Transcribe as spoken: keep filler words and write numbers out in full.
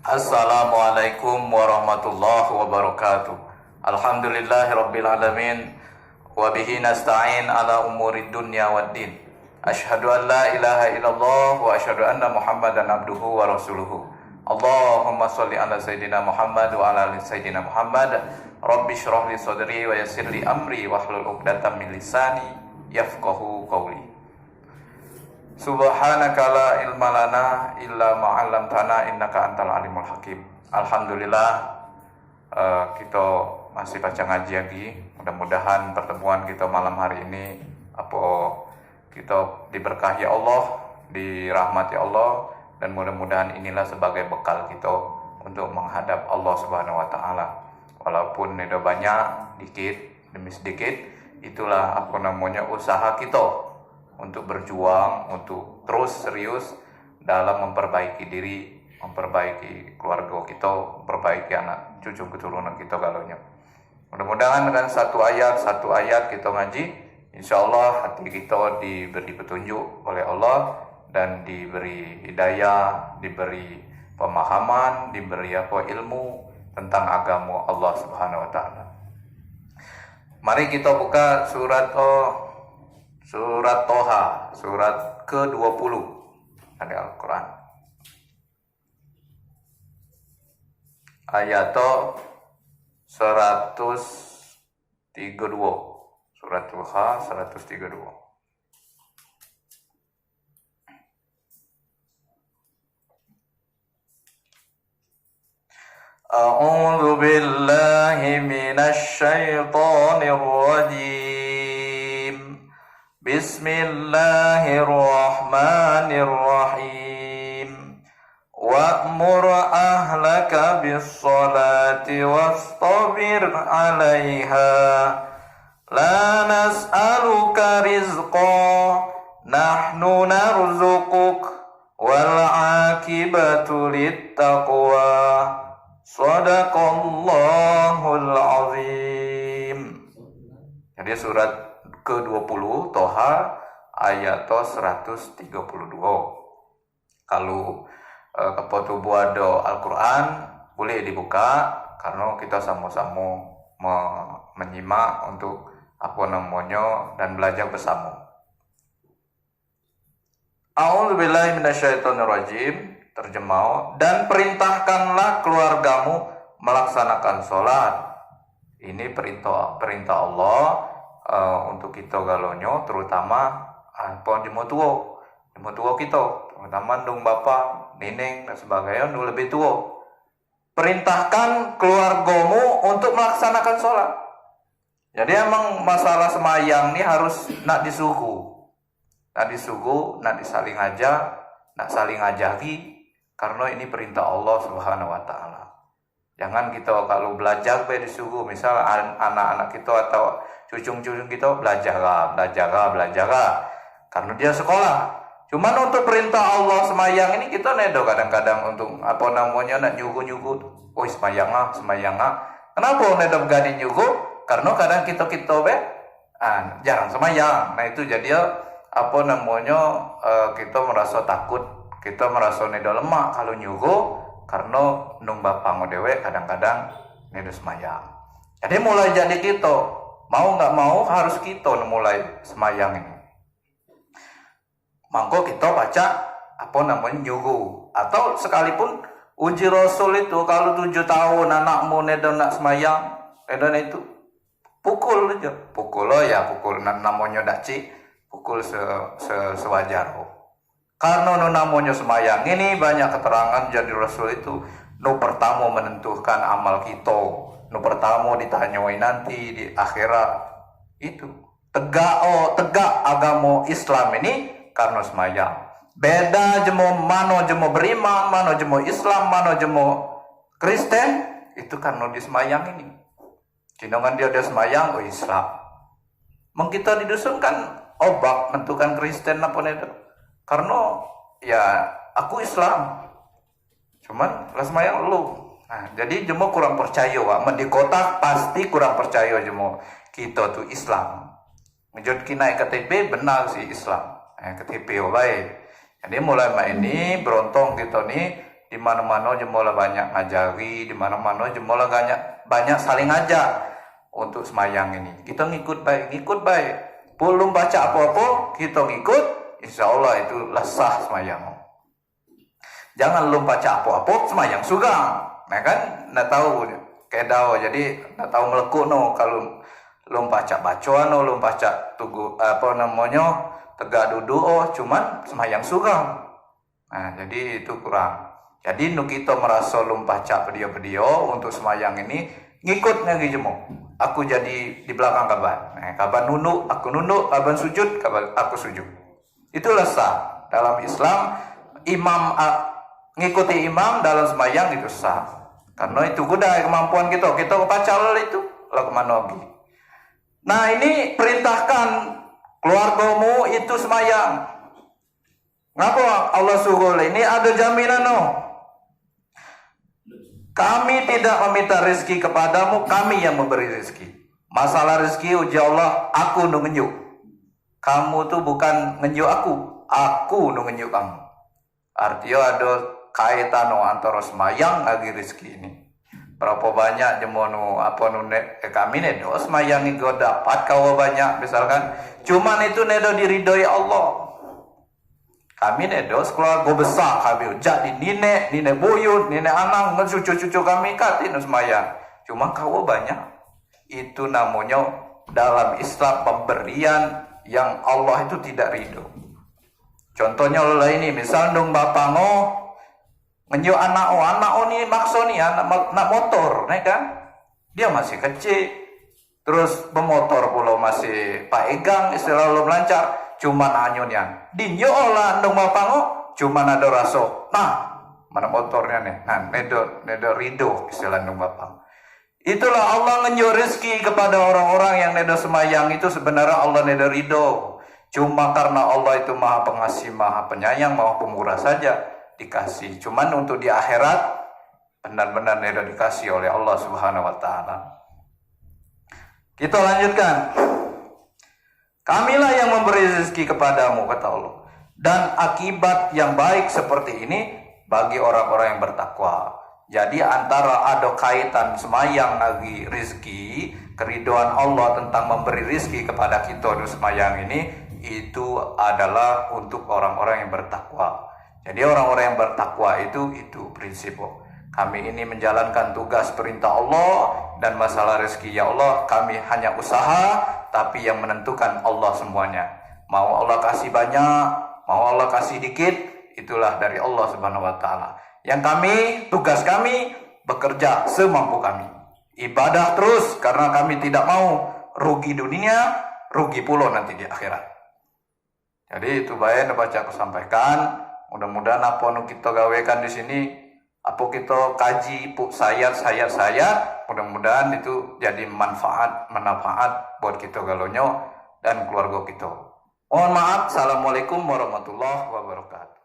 Assalamualaikum warahmatullahi wabarakatuh. Alhamdulillahirabbil alamin. Wa bihi nasta'in ala umurid dunya waddin. Asyhadu an la ilaha illallah wa asyhadu anna Muhammadan abduhu wa rasuluhu. Allahumma shalli ala Sayyidina Muhammad wa ala ali Sayyidina Muhammad. Rabbi shrah li sadri wa yassir li amri wahlul uqdatam min lisani yafqahu qawli. Subhanaka la ilma lana illa ma 'allamtana innaka antal alimul hakim. Alhamdulillah, eh, kita masih pacang ngaji lagi. Mudah-mudahan pertemuan kita malam hari ini, apa, kita diberkahi Allah, dirahmati Allah, dan mudah-mudahan inilah sebagai bekal kita untuk menghadap Allah Subhanahu wa Ta'ala. Walaupun neda banyak, dikit demi sedikit, itulah, apa namanya, usaha kita untuk berjuang, untuk terus serius dalam memperbaiki diri, memperbaiki keluarga kita, memperbaiki anak cucu keturunan kita galonya. Mudah-mudahan dengan satu ayat, satu ayat kita ngaji, insya Allah hati kita diberi petunjuk oleh Allah dan diberi hidayah, diberi pemahaman, diberi apa, ilmu tentang agama Allah Subhanahu wa Ta'ala. Mari kita buka surat, oh, surat Toha, surat kedua puluh dari Al-Quran. Ayat seratus tiga dua. Surat Toha seratus tiga dua. أعوذ بالله من الشيطان الرجيم. بسم الله الرحمن الرحيم. وأمر أهلك بالصلاة واصطبر عليها. لا نسألك رزقا نحن نرزقك والعاقبة للتقوى. صدق الله العظيم. Jadi surat kedua puluh, Toha, ayat seratus tiga puluh dua. Kalau, eh, kepo tubuh ada Al-Quran, boleh dibuka, karena kita sama-sama me-, menyimak untuk, apa namanya, dan belajar bersama. A'udzubillahi minasyaitonirrajim, terjemah, dan perintahkanlah keluargamu melaksanakan sholat. Ini perintah, perintah Allah, eh, untuk kita galonya, terutama, eh, apa, jemo tua. Jemo tua kita, terutama ndung bapa, nining, dan sebagainya, ndung lebih tua. Perintahkan keluargamu untuk melaksanakan sholat. Jadi emang masalah sembahyang ni harus nak disuguh. Nak disuguh, nak disaling ajar, nak saling ajari. Karena ini perintah Allah Subhanahu wa Ta'ala. Jangan kita kalau belajar be disuguh, misal an-, anak-anak kita atau cucung-cucung kita, belajarlah, belajarlah, belajarlah. Karena dia sekolah. Cuman untuk perintah Allah sembahyang ini kita nedo kadang-kadang untuk, apa namanya, nak nyuguh-nyuguh. Oi, sembahyanglah, sembahyanglah. Kenapa nedo begani nyuguh? Karena kadang kita-kita be, ah, jarang sembahyang. Nah, itu jadi, apa namanya, eh, kita merasa takut, kita merasa nedo lemak kalau nyuguh, karena ndung bapa ngo dewek kadang-kadang nedo sembahyang. Jadi mulai jadi kita, mau nggak mau harus kita mulai sembahyang ini. Mangko kita pacak, apa namanya, nyuguh. Atau sekalipun uji Rasul itu, kalau tujuh tahun anakmu nedo nak sembahyang, nedo nak itu, pukul aja. Pukul, oh ya, pukul na-, namanya dak cik, pukul se-, se-, sewajar. Karena nu namanya sembahyang ini banyak keterangan jadi Rasul itu, nu pertama menentukan amal kita, nu pertama ditanyai nanti di akhirat. Itu. Tegak, oh, tegak agama Islam ini karena sembahyang. Beda jemo, mano jemo beriman, mano jemo Islam, mano jemo Kristen, itu karena di sembahyang ini. Kinongan dia, dia sembahyang, oh, Islam. Meng kita di dusun kan obak menentukan Kristen apa nedo. Karena, ya, aku Islam. Cuman, lah sembahyang lu. Nah, jadi jemo kurang percaya, wak. Men di kota pasti kurang percaya jemo kita tu Islam. Ngejut ki naik K T P, benar si Islam. Eh, K T P bae. Jadi mulai mak ini, berontong kita ni, Di mano-mano jemolah banyak ngajari, di mano-mano jemolah banyak, banyak saling ngajak untuk semayang ini. Kita ngikut bae, ngikut bae. Pun lum pacak apo-apo, kita ngikut, insya Allah itulah sah semayang. Jangan lum pacak apo-apo, semayang sugang. Nah kan, nda tahu keadaan, jadi nda tahu melekuk no, kalau lum pacak baco no, lum pacak tugu, apa namanya, tegak duduk, oh, cuman semayang sugang. Nah, jadi itu kurang. Jadi, nu kita merasa lum pacak pedio-pedio untuk semayang ini, ngikut lagi jemo. Aku jadi di belakang kaban. Nah, kaban nunduk, aku nunduk, kaban sujud, kaban aku sujud. Itulah sah. Dalam Islam, imam, ah, ngikuti imam dalam semayang itu sah. Karena itu gudai kemampuan kita. Kita pacak itu, lah kemana lagi. Nah, ini perintahkan keluargamu itu semayang. Ngapa Allah suruh lah? Ini ada jaminan, no. Kami tidak meminta rezeki kepadamu, kami yang memberi rezeki. Masalah rezeki, ujar Allah, aku nu ngenjuk. Kamu tu bukan ngenjuk aku, aku nu ngenjuk kamu. Artinya ada kaitan, no, antara semayang lagi rezeki ini. Berapa banyak jemo nu, apa nu ne, eh, kami nedo semayang igo dapat kawa banyak, misalkan. Cuman itu nedo diridoi Allah. Kami nedo sekeluarga besar kami, jak di nine, nine buyut, nine anang, ngan cucu-cucu kami, kati nu semayang. Cuma kawa banyak. Itu namanya dalam Islam pemberian yang Allah itu tidak ridho. Contohnya lah ini, misal ndung bapa ngo, ngenjuk anak o, anak o ni makso ni, anak, anak motor, ne kan? Dia masih kecil. Terus bemotor pulo masih paegang, istilah lom lancar, cuman anyu nian. Dinjuk olah ndung bapa ngo, cuman ada raso. Nah, mana motornya nih? Nah, nedo, nedo ridho, istilah ndung bapa. Itulah Allah ngenjuk rezeki kepada orang-orang yang nedo semayang itu, sebenarnya Allah nedo ridho. Cuma karena Allah itu Maha Pengasih, Maha Penyayang, Maha Pemurah saja dikasih. Cuman untuk di akhirat, benar-benar nedo dikasih oleh Allah Subhanahu wa Ta'ala. Kita lanjutkan. Kamilah yang memberi rezeki kepadamu, kata Allah. Dan akibat yang baik seperti ini bagi orang-orang yang bertakwa. Jadi, antara ada kaitan semayang lagi rezeki, keridoan Allah tentang memberi rezeki kepada kita di semayang ini, itu adalah untuk orang-orang yang bertakwa. Jadi, orang-orang yang bertakwa itu, itu prinsip, oh. Kami ini menjalankan tugas perintah Allah, dan masalah rezeki, ya Allah, kami hanya usaha, tapi yang menentukan Allah semuanya. Mau Allah kasih banyak, mau Allah kasih dikit, itulah dari Allah Subhanahu wa Ta'ala. Yang kami, tugas kami, bekerja semampu kami. Ibadah terus karena kami tidak mau rugi dunia, rugi pulo nanti di akhirat. Jadi, itu bae nu pacak kusampaikan. Mudah-mudahan apa nu kita gawekan di sini, apa kita kaji pun sayat, sayat, sayat, mudah-mudahan itu jadi manfaat, manfaat buat kita galonyo dan keluarga kita. Mohon maaf. Assalamualaikum warahmatullahi wabarakatuh.